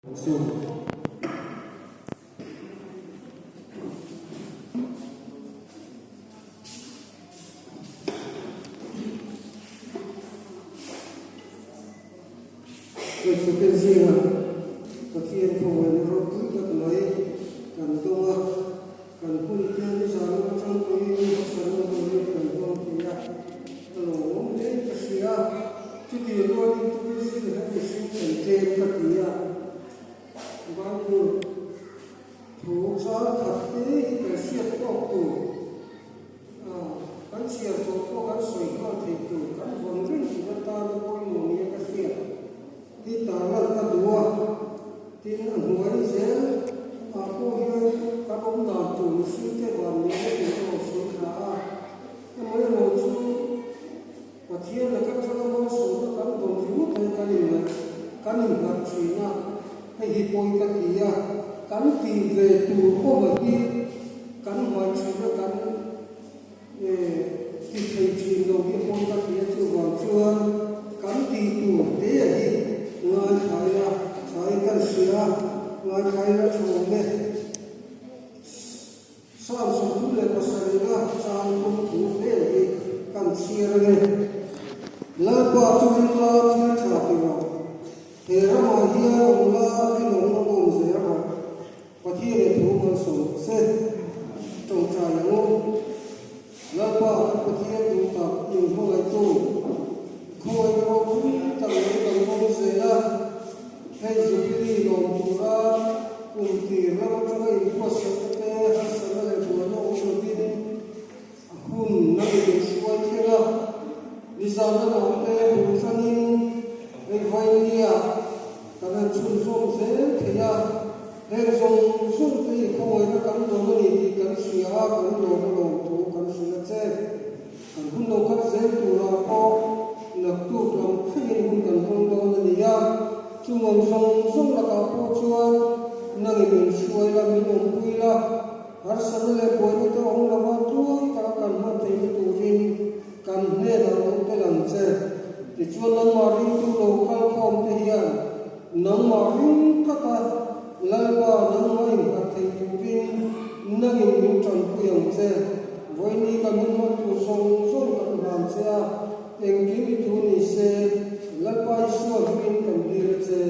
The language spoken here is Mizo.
Hruaitute zingah Pathian khawngaihna ropui tak mai kan dawng a, kan hun te nizan atang pawhin harsatna hmangin kan hmang thei a, a lawmawm hle ka hria. Chutih rualin tourism hian mihring kan tlem ka ti a, Bible thu chang khat te hi kan hriat tawk tur, kan chhiar zawh pawh kan sawi nghal thei tur, kan vawn reng tur atana pawimawh nia ka hriat hi tarlan ka duh a, tin a hnuai zel ah pawh hian kan awm dan tur mihring te van nih na tur erawh sawi thla a, amaherawh chu. Pathian laka tanga malsawmna kan dawn ringawt hian kan inngaih, kan innghat thin a, hei hi pawi ka ti a, kan tih ve tur awm a hi kan hmai thin a, kan ti thei thin lo hi pawi ka ti a, chuvang chuan kan tih tur te a hi ngaithla ila, thain kan hria a, ngaithla ila tha awm e. Psalm 37 a chang thum thu vel hi kan chhiar ange. Lalpa chu rinla thil tha ti rawh. He ramah hian awm la rinawm a awm zel rawh. Pathian i thu malsawm rawh se. Tawngtai ang u. Lalpa kan Pathian duh tak min hmangaihtu, khawngaihna ropui tak mai kan awm zel a. Hei Jubilee lawm tura kum tir lam atanga inbuatsaihna te, harsatna leh buaina awm lovin a hun a in inhruai thleng a. Nizan lamah te bul tanin hei Vainia kan han chhunzawm zel thei a. Heng zawng zawng te hi khawngaihna kan dawn a ni tih kan hria a, kan lawm a lawm thu kan hrilh a che. Kan hun lo kal zel turah pawh naktuk lam thlengin hun kan hmang dawn a ni a, chung ang zawng zawng lakah pawh chuan nangin min hruai la, min awmpui la, harsatna leh buaina te awm lova tluang taka kan hman theihna turin kan hnenah lo tel ang che. Tichuan nangmah ringtu lo kal khawm te hian nangmah ring tlata Lalpa nangmah innghat thei turin nangin min tanpui ang che. Vawiini kan hun hman tur zawng zawng kan hlan che a, engkim i thu ni se, Lalpa Isua hmingin kan dil a che.